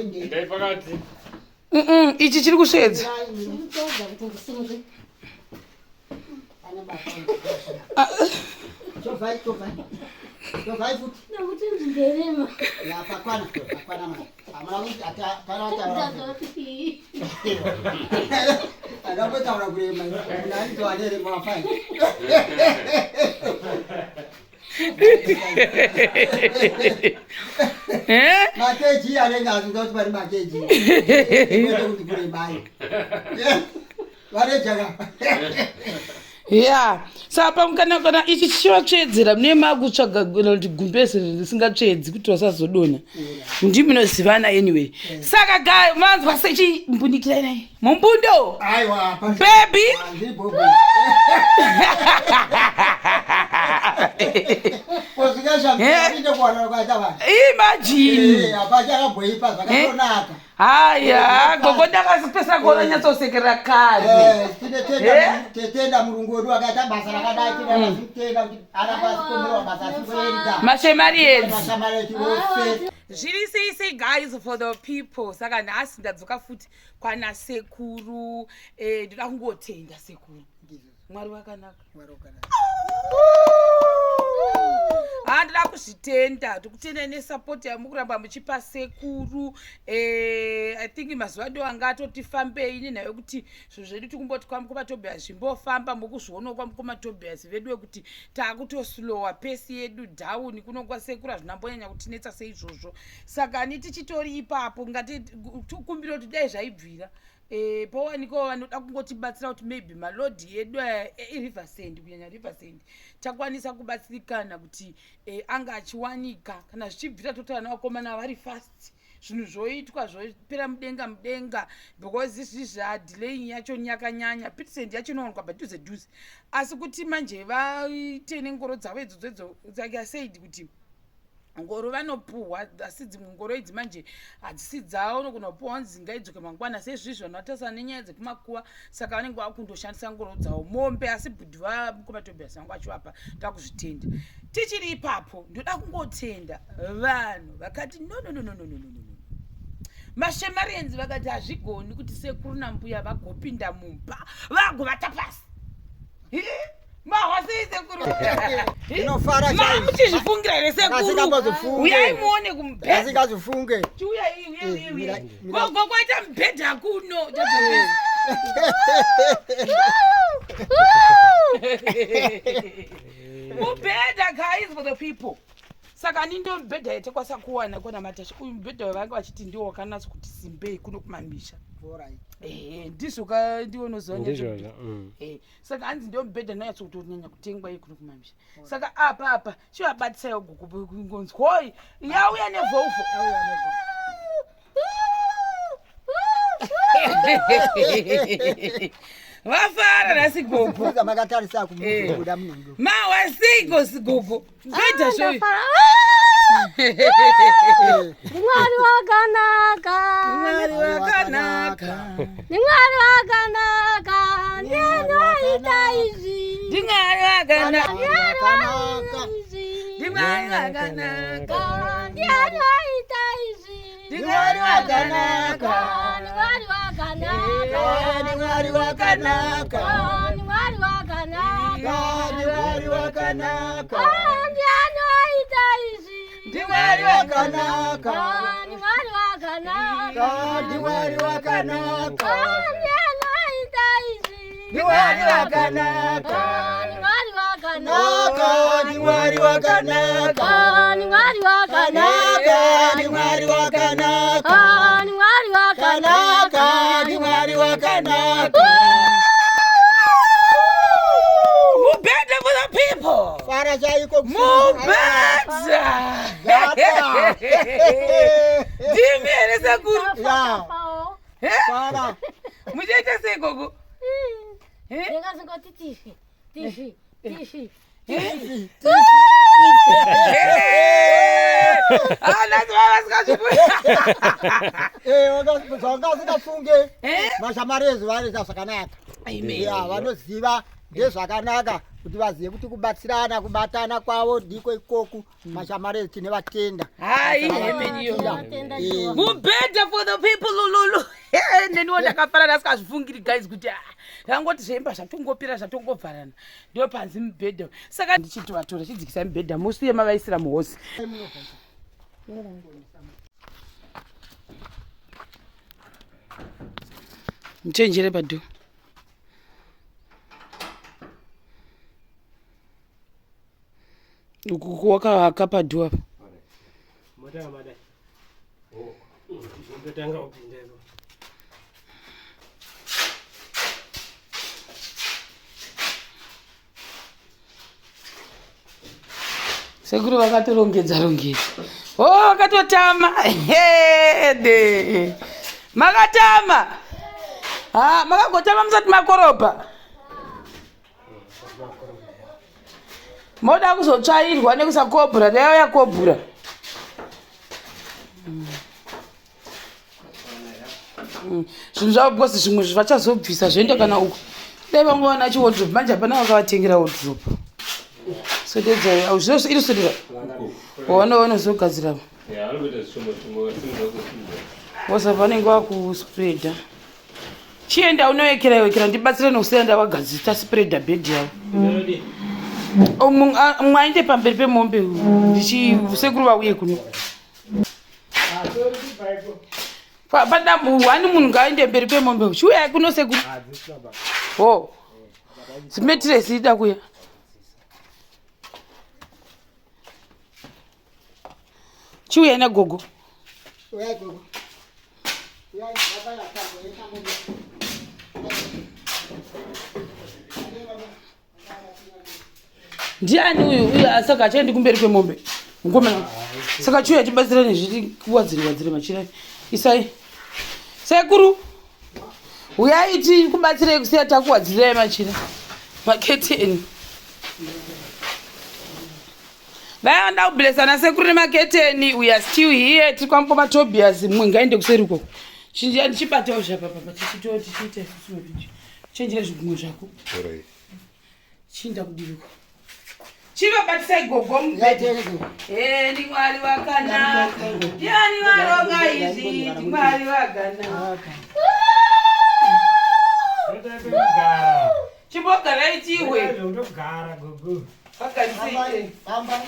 Endai pakati. Ichi chiri kusvedza. Eh? Makeji anenge aziva kuti pari makeji. Kwete kuti kune mai. Varejaka. Ya, saka kana ichi chichivatsvedzera mune makutsvaga kuti gumbeze risingatsvedzi kuti vasazodonha. Ndimi munozivana anyway. Saka guy manzwa sechimbunikira nai. Mumbundo. Aiwa, Baby. Ndiri bobo. Kusvika kuwana kwaita vanhu. Imagine. Hapachakabhoipa zvakatonaka. Haya, gogo ndakazopesa kuona nyatsosekera kare. Tetenda murungu wedu akaita basa rakadai, tinotenda kuti aramba achikomberwa basa achikuenda. Mashemarians. Mashamari ose. Zviri sei sei guys for the people. Saka nhasi ndadzoka futi kwana sekuru. Ndoda kungotenda sekuru. Mwari wakanaka. Ha, ndoda kuzvitenda, ndikutenda nesapoti yamukuramba muchipa sekuru. I think mazuva ado anga atoti fambei nenhau yekuti zvinhu zvedu tikumboti kwamukoma Tobias zvimbofamba, mukuzvionawo kwamukoma Tobias vedu wekuti taakutoslowa pace yedu down. Kunongwa sekuru hazvina mbonyanya kutinetsa seizvozvo, saka ani tichitori ipapo ngati tikumbire kuti dai zvaibvira pawanikwawo vanoda kungotibatsira kuti maybe malodhi edu aya eRiversend, kunyanya Riversend, takwanisa kubatsirikana kuti anga achiwanika. Kana zvichibvira, totaura navakomana vari fast, zvinhu zvoitwa zvopera mudenga mudenga, because izvi zvadelaying yacho yakanyanya. Pittsend yacho inowanikwa padhuze dhuze, asi kuti manje vaite nengoro dzavo idzodzo idzo, like I said kuti ngoro vanopuhwa, asi dzimwe ngoro idzi manje hadzisi dzavo, unogona kupuhwa kunzi ngaidzoke mangwana. Sezvizvi vanhu vatarisana nenyaya dzekumakuva, saka vanenge vakundoshandisa ngoro dzavo, mombe, asi bhudhi vamukoma Tobias vangu vachivapa. Takuzvitenda. Tichiri ipapo, ndoda kungotenda vanhu vakati no, no, no, no, no, no, no, no. Mashemarians vakati hazvigoni kuti sekuru nambuya vagopinda mumba vagovata pasi. Mahwasei sekuru? Ndinofara Ma muchizvifungira here sekuru? Asingambozifunge. Uyai muone kumubhedha. Asingazifunge. Chiuyai, uyai, uyai, uyai. Mira. Gogo, kwaita mubhedha kuno. Mubhedha guys for the people. Saka ani ndo mubhedha yatakwanisa kuwana kona Matasha. Uyu mubhedha wavanga vachiti ndiwo wakanatsa kuti simbei kuno kumamisha. Alright. Ndizvo ka, ndiwo unoziva. Ndizvozvo. Saka hanzi ndiyo mubhedha inonyatso kutonyanya kutengwa iyi kuno kumamisha. Saka apa chivabatisaiwo gogo kungonzwoi yauya neVolvo. Auya neVolvo. Vafara nhasi gogo. Kuza makatarisa kumubuda munhu. Mawaseiko gogo? Mubhedha zvoyu. Mwari wakanaka. Mwari wakanaka. Mwari wakanaka, ndiani waita izvi? Ndimwari wakanaka. Wakanaka. Izvi. Ndimwari wakanaka. Ndiani waita izvi? Ndimwari wakanaka. Mwari wakanaka. Ni Mwari wakanaka. Mwari wakanaka. Ni Mwari wakanaka. Ndiani waita izvi? Ndimwari wakanaka. Mwari wakanaka. Ni Mwari wakanaka. Ndiani waita izvi? Ni Mwari wakanaka. Mwari wakanaka. Naka ni Mwari wakanaka. Mwari wakanaka. Naka ni Mwari wakanaka. Mwari wakanaka. Naka ni Mwari wakanaka. Mubhedha for the people. Fara chaiko. Mubhedha. Gata. Ndimi here sekuru? Ya. Fara. Muchaita sei gogo? Ndingazingoti tifi tifi tifi. Ah, nhasi vava vasikazvifungi. Zvanga usingafunge. Eh? Mashamarezi vanoita zvakanaka. Amen. Ya, vanoziva. Ndezvakanaka kuti vazive kuti kubatsirana, kubatana kwavo ndiko ikoku. Mashamarezi tine vatenda. Hai, hemeniyo. Tinotenda shuwa. Mubhedha for the people, lululu. Neniwo ndakafanana, asikazvifungiri guys kuti ah, ndangoti zvemba zvatongopera, zvatongovharana, ndo panzi mubhedha. Saka ndichitovatora, chidzikisai mubhedha, musiye mavaisira muhosi. Muchenjere padho. Uku wakavaka padho apa. Motanga madai. Ndotanga kupinda ipo. Sekuru vakatorongedza rongedza. O, vakatotama. Hede, makatama. Ha, makagotama musati makorobha, moda kuzotsvairwa nekusakobhura. Dai yakobhura. Zvinhu zvavo, because zvimwe zvavachazobvisa zvoenda kana uku. Dai vangowana chiwardrobe manje, hapana vakavatengera wardrobe. Sodedzai zvino iri sodera, waona vanozogadzira. Ya, anokuita zvishoma shoma, vasimudza kusimudza. Vosa vanenge vakuspreada. Chienda unoekera wekera, ndibatsire nokusiya ndavagadzisa, taspreada bhedhi yavo. Ndinodi. Mumwe aende pamberi pemombe, ndichisekuru vauye kuno. Padambu wani, munhu ngaaende mberi pemombe. Chiuyai kuno, sekuru. Ho, zimetiresi ida kuya. Chiuyai nagogo. Uyai gogo. Uyai, baba yakango, yekango. Ndiani uyu? Uyu saka achaendi kumberi kwemombe, mukomana. Saka chiuya tibatsirane, zviti kuwadzire wadzire machira. Isai, sekuru, uyai tikubatsirei kusiya takuwadzirai machira, maketeni. Vaya vanoda kublesana sekuru nemaketeni, we are still here. Tiri kwamukoma Tobias. Mumwe ngaende kuseri ukoko. Chinja, ndichibatawo zvapapapa, tichito tichiita isusu. Chenjera zvigumwe zvako. Chinda kudiruka, chivabatisai gogo mubhedha. Ndi Mwari wakanaka. Ndiani varonga izvi? Ndi Mwari wakanaka. Ndotanga. Chimbogarai tihwe. Ndogara gogo. Vagarisei. Famba.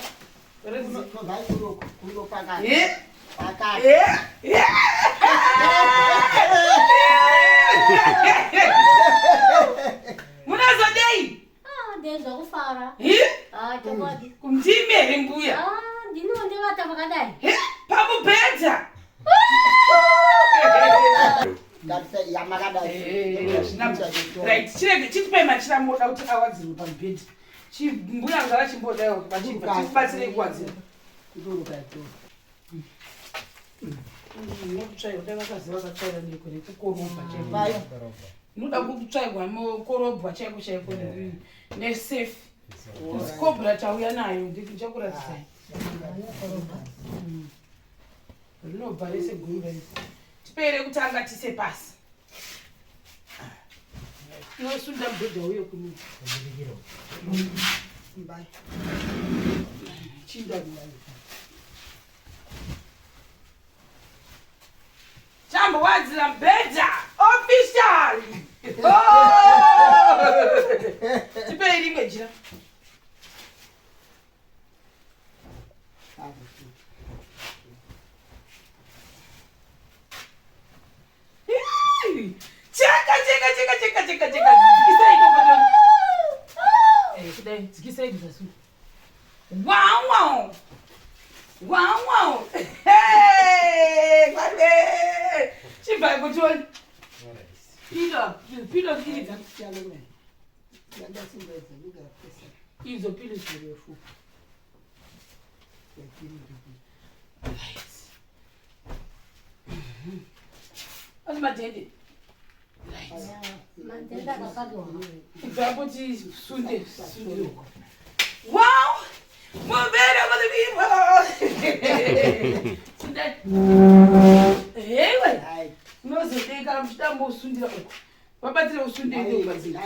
Tobva kuno kuno pakati. Eh? Pakati. Eh? Eh? Munazodei? Ah, ndenzwa kufara. Eh? Ah, chokwadi. Ndimi here mbuya? Ah, ndiniwo ndivata pakadai. Eh? Pamubhedha. Ngatise yamakadai. Right, chirege chitipai machira moda kuti awadzirwe pamubhedha. Mbuya ngavachimbodawo vachibva, tibatsirei kuwadzira. Kuduruka ito. Nokutsvairwa, dai vakaziva vakatsvaira neko nekukorobha chaiko. Vai. Inoda kutsvairwa, mokorobwa chaiko chaiko nesefi. Kobra tauya nayo, ndichakuratidzai. Rinobva rese guru rese. Tipere kutanga tise pasi. Inosunda mubhedha uye kuno. Vai. Chinda. Chambowadzira mubhedha officially. Oh! Tipei rimwe jira. Hey! Cheka, cheka, cheka, cheka, cheka, cheka. Dzikisai ikoko toni. Eh, kudai, dzikisai kuzasi. Wow, wow. Wow, wow. Hey, kwande. Chibva kutoni. Pillow, pillow iri. Idzo pillow zirefu. Right. Asi madhende. Right. Madhenda akapakiwa. Ibvapo tisunde sunde uko. Wow! Mubhedha for the people! Sundai. Hewe! Hai. Unozodei kana muchida mosundira uko. Vabatsire usunde ende kumadziro.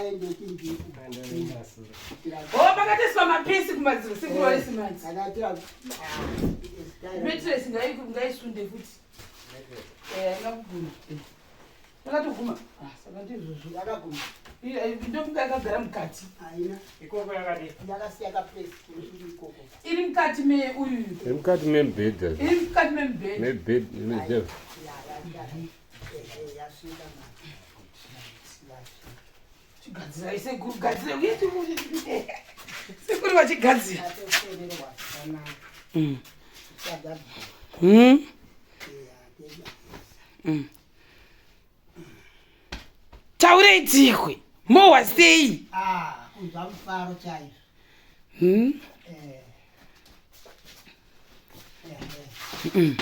Oh, pakatoiswa mapesi kumadziro sekuru vane simanzi. Metresi ngaisunde futi. Eh, ingakuguma. Yakatoguma. Ah, saka ndizvozvo. Yakaguma. Ndofunga yakagara mukati. Haina. Ikoko yakadii? Yakasiya kapresi kunosvika ikoko. Iri mukati me uyu. Iri mukati memubhedha. Iri mukati memubhedha. Mebhedha. Yasvika manje. Chigadzirai sekuru, gadzirai uye sekuru vachigadzira. Yatosererwa zvakanaka. Isagadzirwa. Ya, Taurei dzihwe. Mowa sei? Ah, kunzwa mufaro chaizvo. Eh. Eh,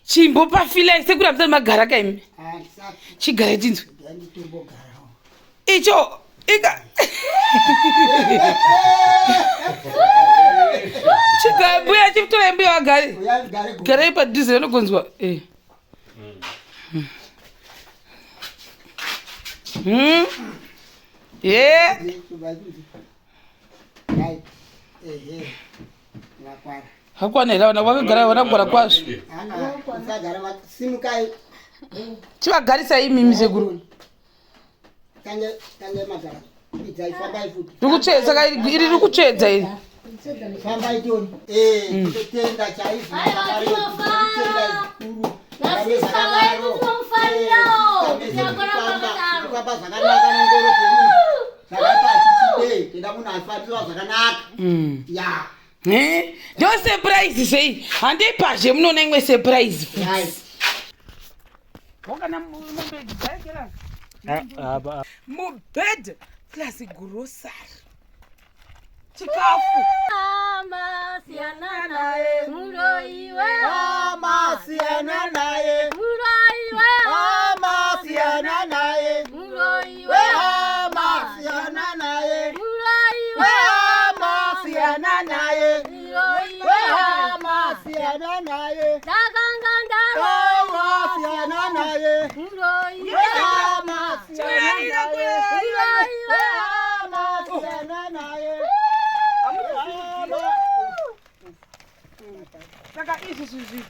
Chimbopafilai sekuru hamusati magara kaimi. ah, ndisati Chigarai tinzwe. nditombogarawo. Icho ika Chigarai mbuya chitorai mbuya vagare. Uyai mugare guru. Garai padhuze vanogonzwa. Eh. Yeah. Right. Ehe. Vakwana. Hakwana here vana vakagara vanagara kwazvo. Ah, musagara simukai. Chivagarisai imimi sekuru. Tange tange magara. Idzai fambai futi. Riri kutsvedza saka iri riri kutsvedza iri. Fambai tione. Eh, totenda chaizvo. Aiwa, tinofara. Totenda zvikuru. Nasista wedu tinomufarirawo. Tinogona pakadaro. Kufamba zvakanaka nengoro dzedu. Zvakaipa hatichidei. Tenda munhu afambiswa zvakanaka. Ya. Eh? Ndo surprise zvei. Handei pazhe munoona imwe surprise futi. Right. Wakana mombe dzaikera. Apa. Mubed plus grocery. Chikafu. Ama siyana naye muroyi we Ama siyana naye. muroyi we Ama siyana naye. muroyi We we ama siyana naye. muroyi We we ama siyana naye. muroyi We we ama siyana naye. ndakanga ndaro Ama siyana naye. muroyi We we ama siyana naye. muroyi We we ama siyana naye. Saka izvi zvi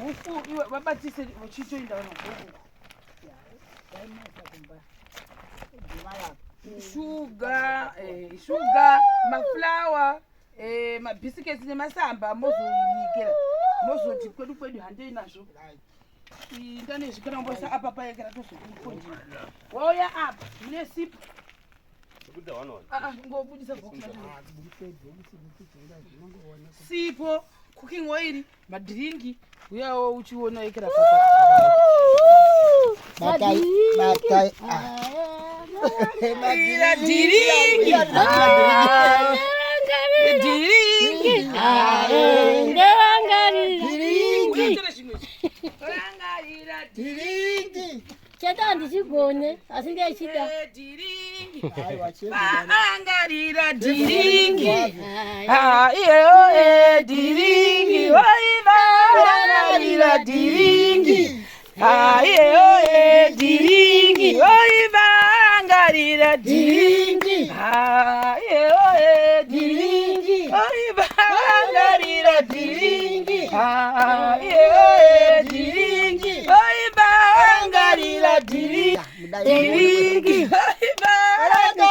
hufu iwe vabatise vachitoenda vanogogo. Shuga, shuga, mafulawa, mabhisiketsi nemasamba mozonyikira. Mozoti kwedu kwedu handei nazvo. Inda nezvikana kumboisa apa payekera tozokukonjera. Wauya apa mune sipo. Ah, ah, ngobudisa box racho. Sipo, cooking oil, madhiringi, uyawo uchiona yekera papa. Batai, batai. Ah. Ira dhiringi. Dhiringi. Dhiringi. Uyatore zvimwe izvi. Rangarira Dhiringi. chete handichigone asi ndechida dhiringi. Aiwa, chembe. Rangarira dhiringi. Ah, iyeyo dhiringi. Waiva rangarira dhiringi. Ah, iyeyo dhiringi. Waiva rangarira dhiringi. Ah, iyeyo dhiringi. Waiva rangarira dhiringi. Ah, iyeyo dhiringi. Waiva rangarira dhiringi. Dhiringi. Waiva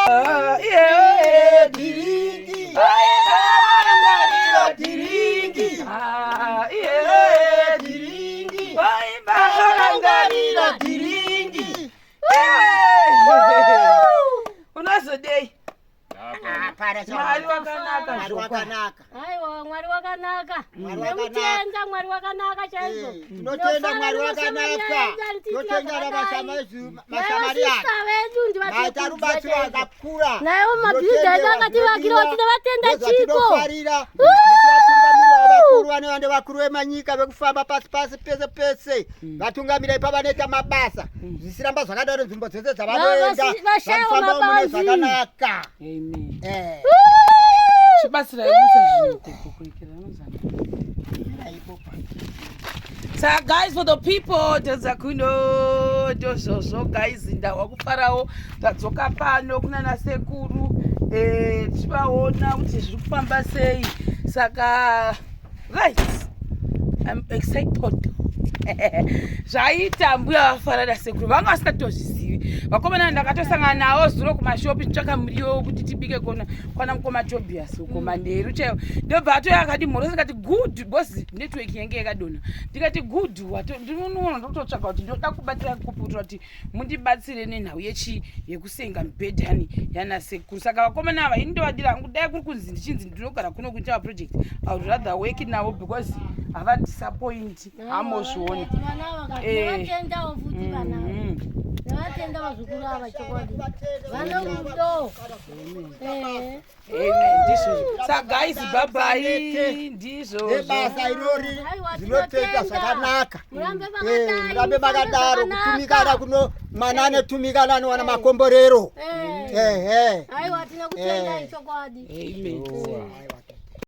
ah, iyeyo Dhiringi. Waiva rangarira Dhiringi. Ah, iyeyo Dhiringi. Waiva rangarira dhiringi. Unozodei? Hapana Mwari wakanaka Mwari zvokwadi. wakanaka. aiwa Mwari wakanaka Mwari wakanaka. ndinotenda Mwari wakanaka chaizvo Eh, Tinotenda Mwari wakanaka. Tinotenda namasamaria. Vasista vedu Maita rubatsiro ndivatenda akakura. Naivo mabhilidha edu akativakira tinovatenda chiko. Tinofarira. Vatungamirira vakuru vanevande vakuru vemanyika vekufamba pasi pasi pese pese. Vatungamirei pavanoita mabasa. Zvisiramba zvakadaro nzvimbo dzese dzavanoenda. Vashayiwa Vanofamba mune mabanzi. zvakanaka. Amen. Eh. Chibatsirai kuisa zvinhu kukuikira vanozana. So guys, for the people, Tazakuno. So ndozvozvo guys, ndahwa kufarawo tadzoka pano kunana sekuru, tichivaona kuti zviri kufamba sei. Saka right, I'm excited. Zvaita mbuya vafara nasekuru, vanga vasingatozvizivi. Vakomana ndakatosangana navo zuro kumashopi nditsvaka muriwo kuti tibike kona kwana mukoma Tobias uko manheru chaiwo. Ndobva atoya akati mhorosi, ndikati good boss, network yange yakadonha. Ndikati good, ndinoona ndototsvaka kuti ndoda kubatira kuputira kuti mundibatsire nenhau yechi yekusenga mibhedhani yanasekuru. Saka vakomana ava ini ndovadira hangu. Dai kuri kunzi ndichinzi ndinogara kuno kuita maproject, I would rather work navo because havadisappoint, hamozviona. Vana ava tinovatendawo futi vana ava. Tinovatenda vazukuru ava, chokwadi vane rudo. Amen, ndizvozvo. Saka guys, bye bye, ndizvozvo. Nebasa irori Aiwa, zvinotoita tinotenda. zvakanaka. Murambe makadai, Murambe mufambe makadaro. zvakanaka. Kutumikana kuno mwana anetumikana anowana makomborero. Ehe. Aiwa, tinokutendai chokwadi. Amen. Aiwa.